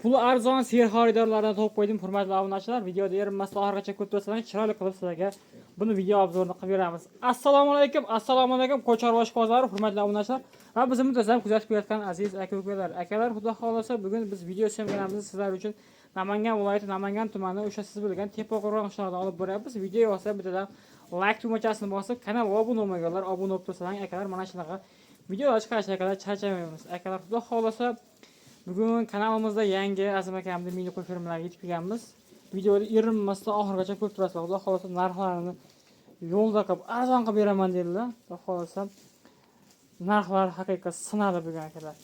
Puli arzon serxaridorlardan topib qo'ydim, hurmatli obunachilar. Videoda erinmasdan oxirigacha ko'rib tursangiz, chiroyli qilib sizlarga buni video обзор ini qilib beramiz. Assalomu alaykum, assalomu alaykum, Qo'chqor bozori, hurmatli obunachilar va bizni muntazam kuzatib kelayotgan aziz aka ukalar. Akalar, xudo xohlasa, bugun biz video съёмка mizni sizlar uchun Namangan viloyati Namangan tumani o'sha siz bilgan Tepaqo'rg'on qishlog'idan olib boryapmiz. Video yoqsa bittadan like tugmachasini bosib, kanalga obuna bo'lmaganlar obuna bo'lib tursalar, akalar, mana shunaqa videolar chiqarishga akalar charchamaymiz. Akalar, xudo xohlasa, bugun kanalimizda yangi Azim akamni mini qo'y fermalariga yetib kelganmiz. Videoda erinmasdan oxirigacha ko'rib turasizlar. Xudo xohlasa, narxlarini yo'lda qilib, arzon qilib beraman dedilar. Xudo xohlasa, narxlar haqiqat sinadi bugun, akalar.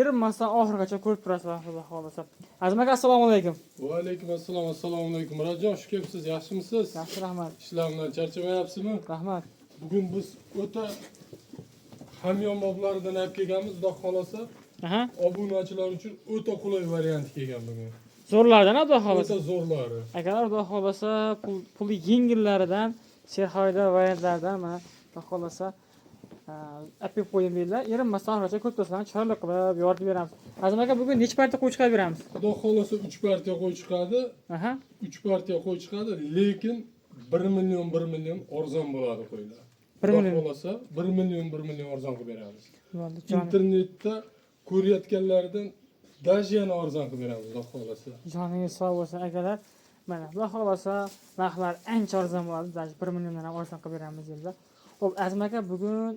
Erinmasdan oxirigacha ko'rib turasizlar, xudo xohlasa. Azim aka, assalomu alaykum. Va alaykum assalom, assalomu alaykum. Murodjon, xush kelibsiz, yaxshimisiz? Yaxshi, rahmat. Ishlar bilan charchamayapsizmi? Rahmat. Bugun biz o'ta hamyonboblaridan olib kelganmiz, xudo xohlasa. Obunachilar uchun o'ta qulay variant kelgan bugun. Zo'rlardan, xudo xohlasa. O'ta zo'rlari. Akalar, xudo xohlasa, puli yengillaridan, serxaridor variantlardan mana, xudo xohlasa, olib kelib qo'ydim deydilar. Erinmasdan oxirigacha ko'rib turasizlar, chiroyli qilib yoritib beramiz. Azim aka, bugun necha partiya qo'y chiqarib beramiz? Xudo xohlasa, 3 partiya qo'y chiqadi. 3 partiya qo'y chiqadi, lekin 1 million 1 million arzon bo'ladi qo'ylar. 1 Xudo million. xohlasa, 1 million 1 million arzon qilib beramiz. Bo'ldi, joning, Internetda ko'rayotganlardan даже yana arzon qilib beramiz, xudo xohlasa. Joningiz sog' bo'lsin, akalar. Mana, xudo xohlasa, narxlar ancha arzon bo'ladi. Даже 1 milliondan ham arzon qilib beramiz dedilar. Xo'p, Azim aka, bugun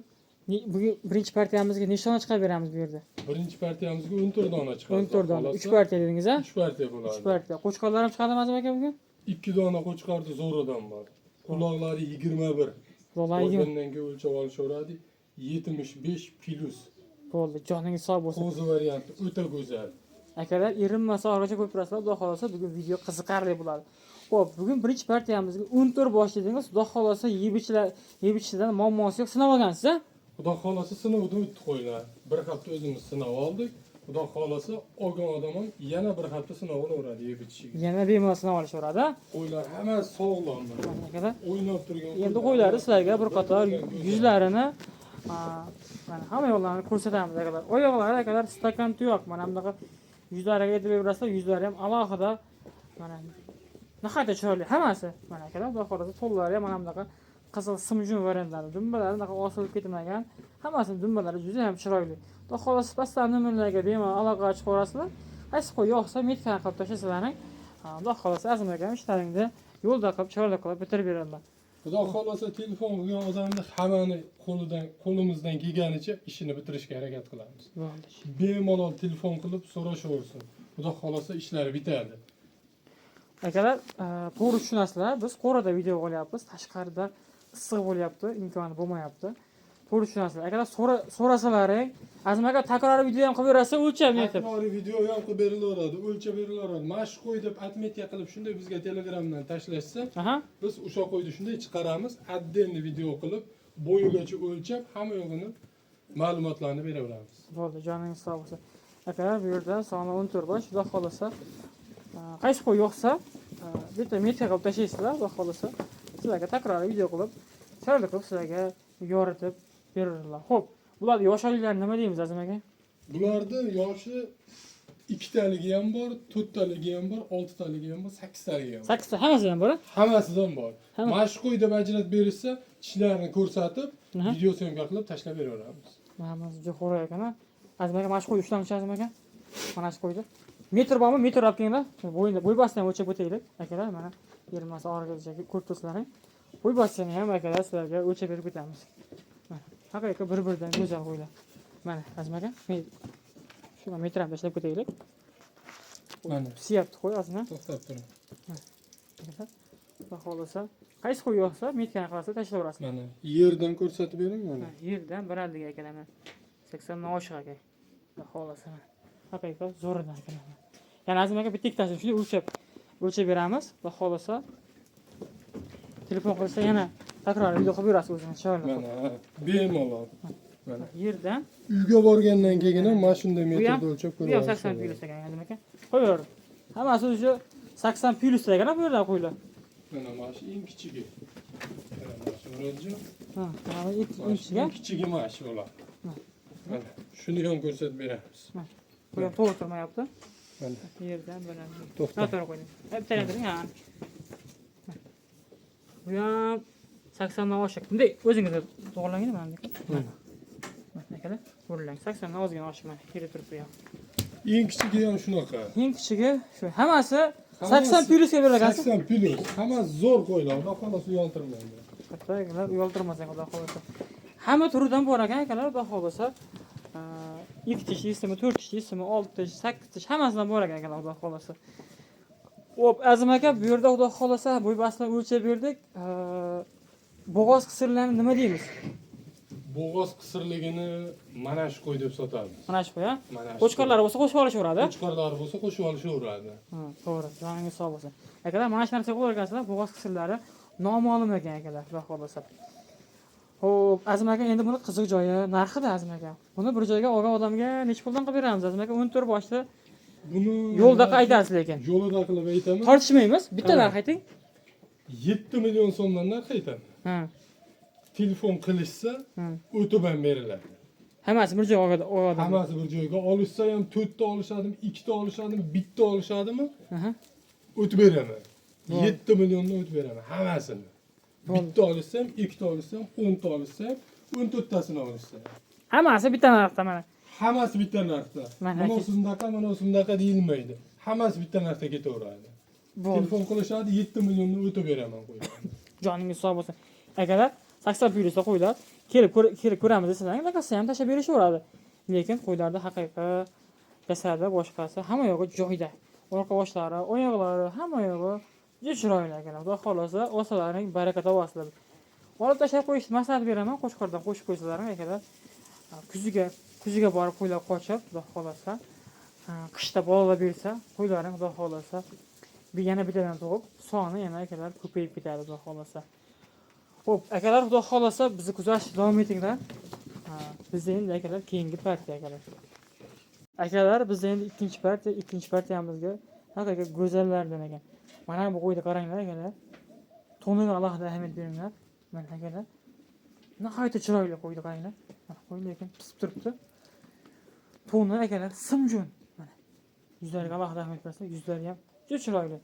birinchi partiyamizga nechta dona chiqarib beramiz bu yerda? Birinchi partiyamizga 14 dona chiqadi. 14 dona. 3 partiya dedingiz, a? 3 partiya bo'ladi. 3 partiya. Qo'chqorlar ham chiqadimi, Azim aka, bugun? 2 dona qo'chqorni zo'ridan bor. Quloqlari 21. Quloqlari 20. Borgandan keyin o'lchab olishaveradi. 75 плюс. Bo'ldi, joningiz sog' bo'lsin. Qo'zi varianti o'ta go'zal. Akalar, erinmasa oxirigacha ko'rib turasizlar, xudo xohlasa, bugun video qiziqarli bo'ladi. Xo'p, bugun birinchi partiyamizga 14 bosh dedingiz, xudo xohlasa, yeb ichishdan muammosi yo'q, sinab olgansiz, a? Xudo xohlasa, sinovdan o'tdi qo'ylar. Bir hafta o'zimiz sinab oldik. Xudo xohlasa, olgan odam ham yana bir hafta sinov olaveradi yeb ichishiga. Yana bemalol sinab olishaveradi, a? Qo'ylar hammasi sog'lom. Akalar, O'ynab turgan. endi qo'ylarni sizlarga bir qator yuzlarini, mana, hamma yoqlarini ko'rsatamiz, akalar. Oyoqlari, akalar, stakan tuyoq, mana bunaqa yuzlariga e'tibor berasizlar, yuzlari ham alohida, mana, nihoyatda chiroyli hammasi. Mana, akalar, xudo xohlasa, to'llari ham mana bunaqa qizil simjun variantlari, dumbalari unaqa osilib ketmagan, hammasini dumbalari juda ham chiroyli. Xudo xohlasa, pastdan nomerlarga bemalol aloqaga chiqaverasizlar. Qaysi qo'y yoqsa, метка ni qilib tashlasalaring, xudo xohlasa, Azim akam ishlaringni yo'lda qilib, chiroyli qilib bitirib beradilar. Xudo xohlasa, telefon qilgan odamni hammani qo'lidan qo'limizdan kelganicha ishini bitirishga harakat qilamiz. Bo'ldi. Bemalol telefon qilib so'rashaversin. Xudo xohlasa, ishlari bitadi. Akalar, to'g'ri tushunasizlar, biz qo'rada video olyapmiz, tashqarida issiq bo'lyapti, imkoni bo'lmayapti. To'g'ri tushunasizlar. Akalar, so'rasalaring, Azim aka takroriy video ham qilib berasiz, o'lchab netib. Takroriy video ham qilib berilaveradi, o'lchab berilaveradi. Mana shu qo'y deb отметка qilib shunday bizga Telegramdan tashlashsa, biz o'sha qo'yni shunday chiqaramiz, отдельный video qilib, bo'yigacha o'lchab, hamma yo'g'ini ma'lumotlarni beraveramiz. Bo'ldi, joningiz sog' bo'lsin. Akalar, bu yerda soni 14 bosh, xudo xohlasa, qaysi qo'y yoqsa, bitta метка qilib tashlaysizlar, xudo xohlasa, sizlarga takroriy video qilib, chiroyli qilib sizlarga yoritib beradilar. Xo'p, bularni yoshliklarini nima deymiz, Azim aka? Bularni yoshi ikkitaligi ham bor, to'rttaligi ham bor, oltitaligi ham bor, sakkiztaligi ham bor. Sakkizta hammasidan bor, a? Hammasidan bor. Hamma. Mana shu qo'y deb ajratib berishsa, tishlarini ko'rsatib, video съёмка qilib tashlab beraveramiz. Hammasi juda ekan, a? Azim aka, mana shu qo'yni ushlamchi, Azim aka. Mana shu qo'yni. Metr bormi? Metr olib kelinglar. Bo'yini, bo'y bosini ham o'lchab o'taylik. Akalar, mana, erinmasa oxirigacha ko'rib tursinlaring. Bo'y bosini ham, akalar, sizlarga o'lchab berib ketamiz. Mana, haqiqiy bir-biridan go'zal qo'ylar. Mana, Azim aka, men shu metr ham tashlab ketaylik. Mana. Pisiyapti qo'y ozgina. To'xtab turing. Akalar, xudo xohlasa, qaysi qo'y yoqsa, метка ni qilasiz, tashlayverasiz. Mana, yerdan ko'rsatib bering mana. Mana, yerdan bir ellik, akalar, mana. 80 dan oshiq, aka. Xudo xohlasa, mana. Haqiqiy zo'ridan, akalar. Yana, Azim aka, bitta ikkitasini shunday o'lchab beramiz. Xudo xohlasa, telefon qilsa, yana takror video qilib berasiz o'zingiz chiroyli qilib. Mana, bemalol. Mana. Yerdan Uyga borgandan keyin ham mana shunday Bu ham metrda o'lchab bu ham ko'rib 80 плюс ekan, Azim aka. Qo'yaver. Hammasi o'sha 80 плюс ekan bu yerda qo'ylar. Mana shu eng kichigi. Mana mana shu, Murodjon. Ha, mana bu Mana eng shu kichigi. eng kichigi mana shu bo'ladi. Mana shuni ham ko'rsatib beramiz. Bu ham to'g'ri turmayapti. Mana. Yerdan baland. To'xta. Noto'g'ri qo'ydim. Bitta turing, ha. Bu ham 80 dan oshiq. Bunday o'zingiz to'g'irlangin mana bunday. Mana akalar, to'g'irlang. 80 dan ozgina oshiq mana yerda turibdi bu ham. Eng kichigi ham shunaqa. Eng kichigi shu. Hammasi 80 plyusga berilgan. 80 plyus. Hammasi zo'r qo'ylar. Xudo xohlasa uyaltirmaydi. Katta akalar uyaltirmasang xudo xohlasa. Hamma turidan bor ekan akalar, xudo xohlasa. 2 tish deysizmi, 4 tish deysizmi, 6 tish, 8 tish hammasidan bor ekan akalar, xudo xohlasa. Hop, Azim aka, bu yerda xudo xohlasa bo'y bastini o'lchab berdik. Bo'g'oz qisirlarni nima deymiz? Bo'g'oz qisirligini mana shu qo'y deb sotamiz. Mana shu qo'y, ha? Mana shu. Qo'chqorlari bo'lsa qo'shib olishaveradi. Qo'chqorlari bo'lsa qo'shib olishaveradi. Ha, to'g'ri. Joningiz sog' bo'lsin. Akalar, mana shu narsaga qo'yar ekansizlar, bo'g'oz qisirlari noma'lum ekan akalar, xudo xohlasa. Xo'p, Azim aka, endi buni qiziq joyi narxida Azim aka. Buni bir joyga olgan odamga necha puldan qilib beramiz Azim aka? 14 boshli Buni yo'lda aytasiz lekin. Yo'lida qilib aytaman. Tortishmaymiz. Bitta Ha. narx ayting. 7 million so'mdan narx aytaman. Ha. Telefon qilishsa Ha. o'tib ham beriladi. Hammasi bir joyga olgan odam. Hammasi bir joyga olishsa ham 4 ta olishadimi, 2 ta olishadimi, bitta olishadimi? Aha. O'tib beraman. Bo'ldi. 7 milliondan o'tib beraman hammasini. Bo'ldi. Bitta olishsa ham, ikkita olishsa ham, 10 ta olishsa ham, 14tasini olishsa ham. Hammasi bitta narxda mana. Hammasi bitta narxda. Mana Mana aka. bunaqa, mana bunaqa deyilmaydi. Hammasi bitta narxda ketaveradi. Bo'ldi. Telefon qilishadi, 7 milliondan o'tib beraman qo'ylarni. Joningiz sog' bo'lsin. Akalar, 80 plyusda qo'ylar. Kelib kelib ko'ramiz desangiz, akasi ham tashlab berishaveradi. Lekin qo'ylarda haqiqiy jasadi, boshqasi hamma yog'i joyida. Orqa boshlari, oyoqlari, hamma yog'i juda chiroyli akalar. Xudo xohlasa, olsalaring baraka topasizlar. Olib tashlab qo'yishni maslahat beraman, qo'chqordan qo'shib qo'ysalaring akalar. Kuziga borib qo'ylar qochib, Xudo xohlasa, qishda bolalar bersa, qo'ylaring Xudo xohlasa bir yana bittadan tug'ib, soni yana akalar ko'payib ketadi Xudo xohlasa. Xo'p, akalar, Xudo xohlasa bizni kuzatishda davom etinglar. Bizda endi akalar keyingi partiya akalar. Akalar, bizda endi ikkinchi partiya, ikkinchi partiyamizga haqiqiy go'zallardan ekan. Mana bu qo'yni qaranglar akalar. To'niga alohida ahamiyat beringlar. Mana akalar. Nihoyatda chiroyli qo'yni qaranglar. Mana qo'y lekin pisib turibdi. To'ni akalar simjun. Mana yuzlariga alohida ahamiyat bersa, yuzlari ham juda chiroyli.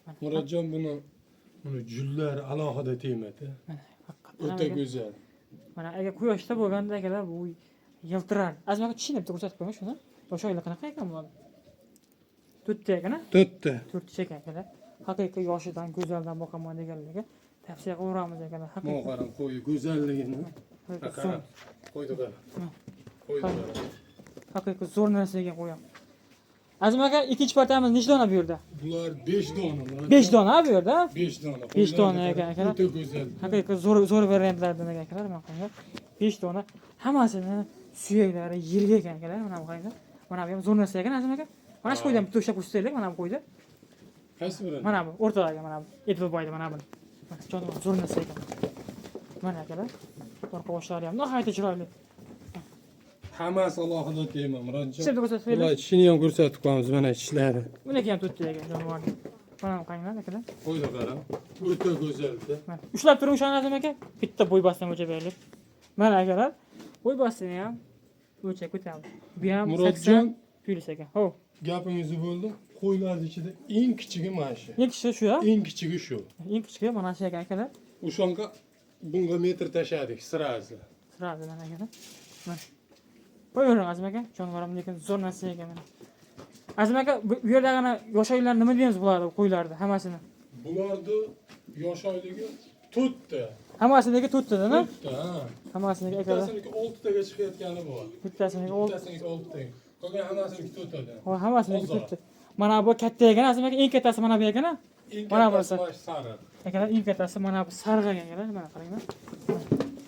Mana, Murodjon buni jullari alohida tegmadi. Mana haqiqatan O'ta aka. go'zal. Mana agar quyoshda bo'lganda akalar bu yiltirar. Azim aka tishini bitta ko'rsatib qo'ying shuni. Yosh oylar qanaqa ekan bular? To'rtta ekan, a? To'rtta. To'rtta ekan akalar. Haqiqiy yoshidan go'zaldan boqaman deganlarga tavsiya qilaveramiz akalar. Mana Haqiqiy. qarang qo'y go'zalligini. Haqiqiy Qarang. zo'r, Qo'yni qarang. Ha. Qo'yni qarang. Haqiqiy zo'r narsa ekan qo'yam. Azim aka, ikkinchi partiyamiz necha dona bu yerda? Bular 5 dona. Murodjon. 5 dona bu yerda. 5 dona. 5 dona Qo'ylarni ekan, qarang, akalar. O'ta go'zal. Haqiqiy zo'r zo'r variantlardan ekan akalar, mana qaranglar. 5 dona hammasini suyaklari yerga ekan akalar, mana bu qaranglar. Mana bu ham zo'r narsa ekan Azim aka. Mana shu qo'ydan bitta ushlab ko'rsataylik, mana bu qo'yni. Qaysi biri? Mana bu o'rtadagi mana bu Edilboyda mana buni. Mana jonivor zo'r narsa ekan. Mana akalar. Orqa boshlari ham nihoyatda chiroyli. Hammasi alohida tema, Murodjon. Tishini ko'rsatib Bular qo'yaylik. tishini ham ko'rsatib qo'yamiz, mana tishlari. Buniki ham to'rtta ekan jonivorning. Mana bu qaranglar akalar. Qo'yni qarang. O'ta go'zalda. Mana ushlab turing o'shani Azim aka. Bitta bo'y bastini o'lchab beraylik. Mana akalar, bo'y bastini ham o'lchab ko'tamiz. Bu ham Murodjon 80 plyus ekan. Ho. gapingizni bo'ldim. Qo'ylarning ichida eng kichigi mana shu. Eng kichigi shu ya. Eng kichigi shu. Eng kichigi mana shu ekan akalar. O'shanga bunga metr tashladik сразу. Siradi mana akalar. Mana. Qo'yavering Azim aka. Jonivorim lekin zo'r narsa ekan mana. Azim aka, bu yerdagini yosh oylar nima deymiz bularni, qo'ylarni hammasini? Bularni yosh oyligi to'rtta. Hammasiniki to'rttadan, a? To'rtta, ha. Hammasiniki akalar. Bittasiniki oltitaga chiqayotgani bor. Bittasiniki olti. Bittasiniki oltitaga. Qolgan hammasiniki to'rttadan. Voy, hammasiniki Ozor. to'rtta. Mana bu katta ekan Azim aka, eng kattasi mana bu ekan, a? Eng Mana kattasi bunisi. mana shu sariq. Akalar, eng kattasi mana bu sariq ekan akalar, mana qaranglar.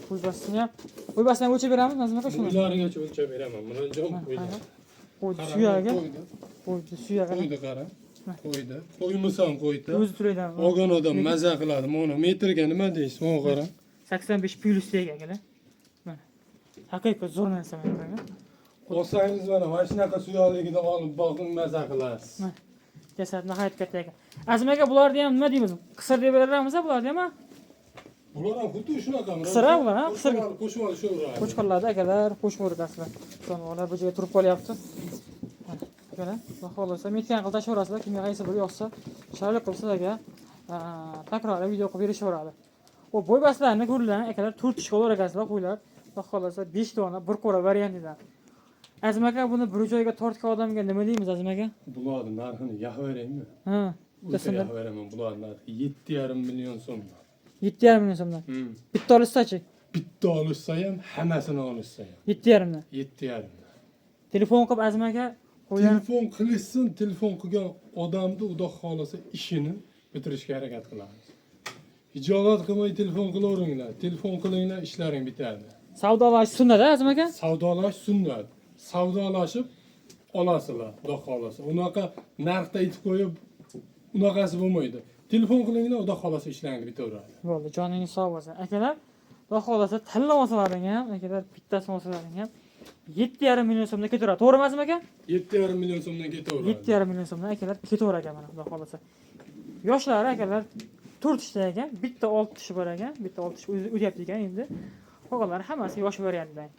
Qo'ybasini ham, qo'ybasini ham o'lchab beramiz Azim aka shuni. Bo'ylarigacha o'lchab beraman. Murodjon Mana, qo'ydi. qarang. Qo'ydi Qarang, suyagi, qo'ydi. qo'ydi suyagi. Qo'ydi qara. Qo'ydi. Qo'ymasam qo'ydi. O'zi turaydan. Olgan odam maza qiladi. Mana metrga nima deysiz? Mana qara. 85 plyus degan akalar. Mana. Haqiqiy zo'r narsa mana qaranglar. Olsangiz mana shunaqa suyakligidan olib boqing maza qilasiz. Mana. Jasad nihoyat katta ekan. Azim aka, bularni ham nima deymiz? Qisir deb beramiz bularni ham, a? Bular ham xuddi shunaqa. Qisir ha bular, ha? Qisir. Qo'shib olishaveradi. Qo'chqorlarda akalar, qo'shib o'rtasizlar. Jonivorlar bu joyga turib qolyapti. Mana. Akalar, xudo xohlasa metgan qilib tashlayverasizlar, kimga qaysi biri yoqsa, chiroyli qilib sizlarga takroriy video qilib berishaveradi. O bo'ybaslarni ko'ringlar, akalar, 4 tishga olar ekansizlar qo'ylar. Xudo xohlasa 5 dona bir qo'ra variantidan. Azim aka, buni bir joyga tortgan odamga nima deymiz, Azim aka? Bularni narxini yoqaveraymi? Ha, O'ta yoqaveraman. Bularni narxi 7,5 million so'm. 7,5 million so'mdan. Bitta olishsa-chi? Bitta olishsa ham, hammasini olishsa ham. 7,5 dan. 7,5. Telefon qilib Azim aka qo'ylar. Telefon qilishsin, telefon qilgan odamni xudo xohlasa ishini bitirishga harakat qilamiz. Hijolat qilmay telefon qilaveringlar. Telefon qilinglar, ishlaring bitadi. Savdolash sunnat, Azim aka? Savdolash sunnat. Savdolashib olasizlar, xudo xohlasa. Unaqa narxda aytib qo'yib, unaqasi bo'lmaydi. Telefon qilinglar, xudo xohlasa ishlaring bitaveradi. Bo'ldi, joningiz sog' bo'lsin. Akalar, xudo xohlasa tanlab olsalaring ham, akalar, bittasini olsalaring ham 7,5 million so'mdan ketaveradi. To'g'rimi, Azim aka? 7,5 million so'mdan ketaveradi. 7,5 million so'mdan akalar ketaverar ekan mana, xudo xohlasa. Yoshlari akalar 4 tishda ekan, bitta 6 tishi bor ekan, bitta 6 tish o'tyapti ekan endi. Qolganlari hammasi yosh variantdan.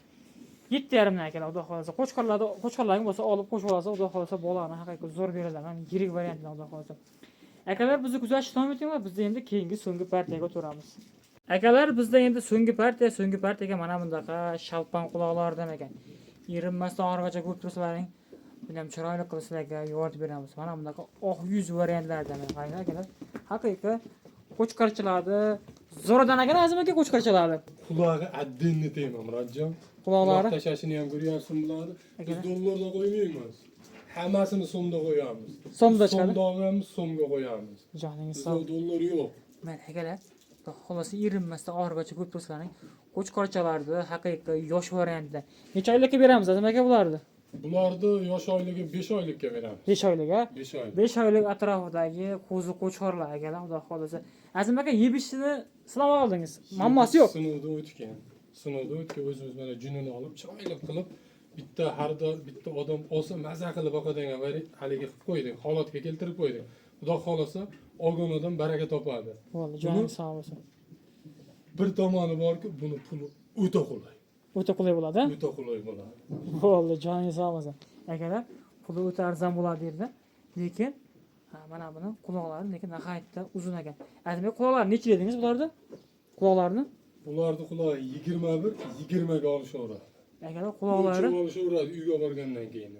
7,5 dan akalar, xudo xohlasa. Qo'chqorlarda, qo'chqorlaring bo'lsa olib qo'shib olasiz, xudo xohlasa bolani haqiqiy zo'r beriladi. Mana yirik variantdan xudo xohlasa. Akalar, bizni kuzatishda davom etinglar, bizda endi keyingi so'nggi partiyaga o'tamiz. Akalar, bizda endi so'nggi partiya, so'nggi partiyaga mana bundaqa shalpan quloqlardan ekan. Erinmasdan oxirigacha ko'rib tursalaring, buni ham chiroyli qilib sizlarga yoritib beramiz. Mana bunaqa oq yuz variantlardan qaranglar akalar. Haqiqiy qo'chqorchilarni zo'ridan ekan, Azim aka, qo'chqorchilarni. Qulog'i отдельный tema, Murodjon. Quloqlari Quloq tashlashini ham ko'ryapsan bularni. Biz Akalar. dollarda qo'ymaymiz. Hammasini so'mda qo'yamiz. So'mda chiqadi. So'mda olamiz, so'mga qo'yamiz. Joningiz Bizda sog'. dollar yo'q. Mana akalar, xudo xohlasa erinmasdan oxirigacha ko'rib tursalaring, qo'chqorchalarni haqiqiy yosh variantida. Necha oylikka beramiz, Azim aka, bularni? Bularni yosh oyligi 5 oylikka beramiz. 5 oylik, a? 5 oylik. 5 oylik atrofidagi qo'zi qo'chqorlar akalar, xudo xohlasa. Azim aka, yeb ichishini sinab oldingiz. Muammosi yo'q. Sinovdan o'tgan. Sinovdan o'tgan, o'zimiz mana junini olib, chiroyli qilib bitta har doim bitta odam olsa maza qilib boqadigan haligi qilib qo'ydik, holatga keltirib qo'ydik. Xudo xohlasa olgan odam baraka topadi. Bo'ldi, joningiz sog' bo'lsin. Bir tomoni borki, buni puli o'ta qulay. O'ta qulay bo'ladi, a? O'ta qulay bo'ladi. Bo'ldi, joningiz sog' bo'lsin. Akalar, puli o'ta arzon bo'ladi deydi. Lekin ha, mana buni quloqlari lekin nihoyatda uzun ekan. Azim aka, quloqlari necha dedingiz bularni? Quloqlarini? Bularni qulog'i 21, 20 ga olishaveradi. Akalar, quloqlari O'lchab olishaveradi uyga borgandan keyin.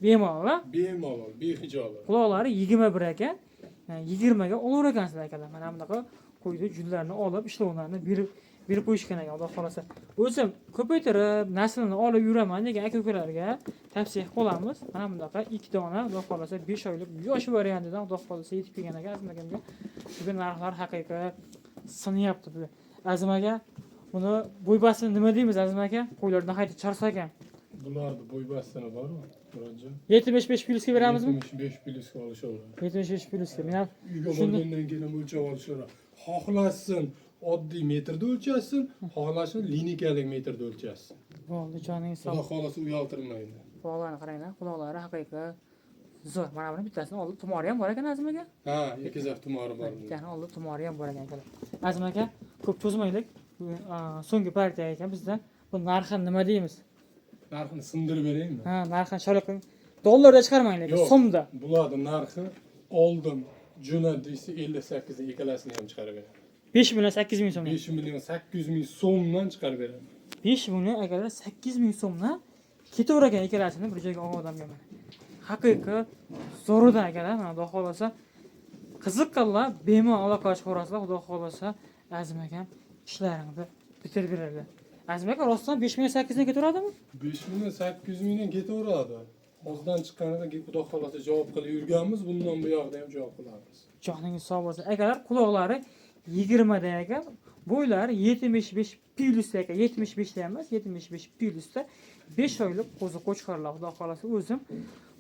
Bemalol, a? Bemalol, behijolat. Quloqlari 21 ekan. 20 ga olaver ekansizlar akalar. Mana bunaqa qo'ydi junlarni olib, ishlovlarni berib qo'yishgan ekan, Xudo xohlasa. O'zim ko'paytirib, naslini olib yuraman degan aka-ukalarga tavsiya qilamiz. Mana bunaqa 2 dona, Xudo xohlasa 5 oylik yosh variantidan Xudo xohlasa yetib kelgan ekan Azim akamga. Bugun narxlar haqiqiy sinyapti bugun. Azim aka, buni bo'ybasini nima deymiz, Azim aka? Qo'ylar nihoyatda charsa ekan. Bularni bo'ybastini bormi, Murodjon? 75 plyusga beramizmi? 75 plyusga olishaveradi. 75 plyusga. Men ham Uyga Shuni- borgandan keyin ham o'lchab olishaveradi. Xohlasin oddiy metrda o'lchasin, xohlasin lineykalik metrda o'lchasin. Bo'ldi, joningiz sog'. Xudo xohlasa uyaltirmaydi. Quloqlarini qaranglar, quloqlari haqiqiy zo'r. Mana buni bittasini oldi, tumori ham bor ekan, Azim aka. Ha, ekizak tumori bor. bunda. Bittani oldi, tumori ham bor ekan akalar. Azim aka, ko'p cho'zmaylik. Bugun, so'nggi partiya ekan bizda. Bu narxini nima deymiz? Narxini sindirib beraymi? Ha, narxini chiroyli qiling. Dollarda chiqarmang lekin, Yo'q. so'mda. Bularni narxi oldim jo'nat desa 58 dan ikkalasini ham chiqarib beraman. 5 million 8 ming so'mdan. 5 million 800 ming so'mdan chiqarib beraman. 5 million akalar 8 ming so'mdan ketaverar ekan ikkalasini bir joyga olgan odamga mana. Haqiqiy zo'ridan akalar, mana xudo xohlasa qiziqqanlar bemalol aloqa chiqarasizlar, xudo xohlasa Azim akam ishlarini bitirib beradilar. Azim aka, rostdan 5 million 8 dan ketaveradimi? 5 million 800 mingdan ketaveradi. Hozirdan chiqqanida xudo xohlasa javob qilib yurganmiz, bundan bu yoqda ham javob qilamiz. Joningiz sog' bo'lsin. Akalar, quloqlari 20 da ekan, bo'ylari 75 plyusda ekan, 75 da emas, 75 plyusda 5 oylik qo'zi qo'chqorlar, xudo xohlasa o'zim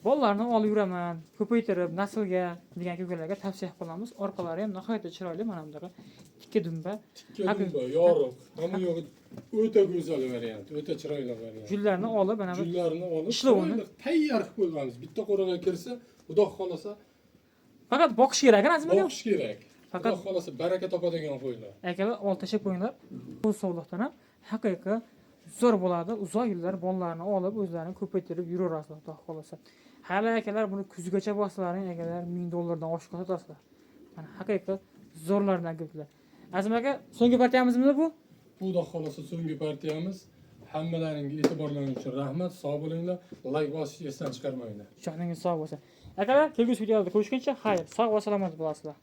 bolalarni olib yuraman, ko'paytirib naslga degan ukalarga tavsiya qilamiz. Orqalari ham nihoyatda chiroyli, mana bunaqa tikka dumba. Tikka dumba, yorug', hamma yo'g'i o'ta go'zal variant, o'ta chiroyli variant. Jullarni olib mana bu Jullarni olib, Ishlovini. chiroyli tayyor qilib qo'yganmiz. Bitta qo'raga kirsa, xudo xohlasa Faqat boqish kerak, Azim aka. boqish kerak. Faqat Xudo xohlasa baraka topadigan qo'ylar. Akalar, ol tashlab qo'yinglar. Bu sog'liqdan ham haqiqiy zo'r bo'ladi. Uzoq yillar bolalarni olib, o'zlarini ko'paytirib yuraverasizlar, xudo xohlasa. Hali akalar, buni kuzgacha bossalaring akalar, $1000 dan oshiq sotasizlar. Mana haqiqiy zo'rlardan ko'plar. Azim aka, so'nggi partiyamizmi bu? Xudo xohlasa, so'nggi partiyamiz. Hammalaringga e'tiborlaring uchun rahmat. Sog' bo'linglar. Layk bosishni esdan chiqarmanglar. Joningiz sog' bo'lsin. Akalar, kelgusi videolarda ko'rishguncha xayr, sog' va salomat bo'lasizlar.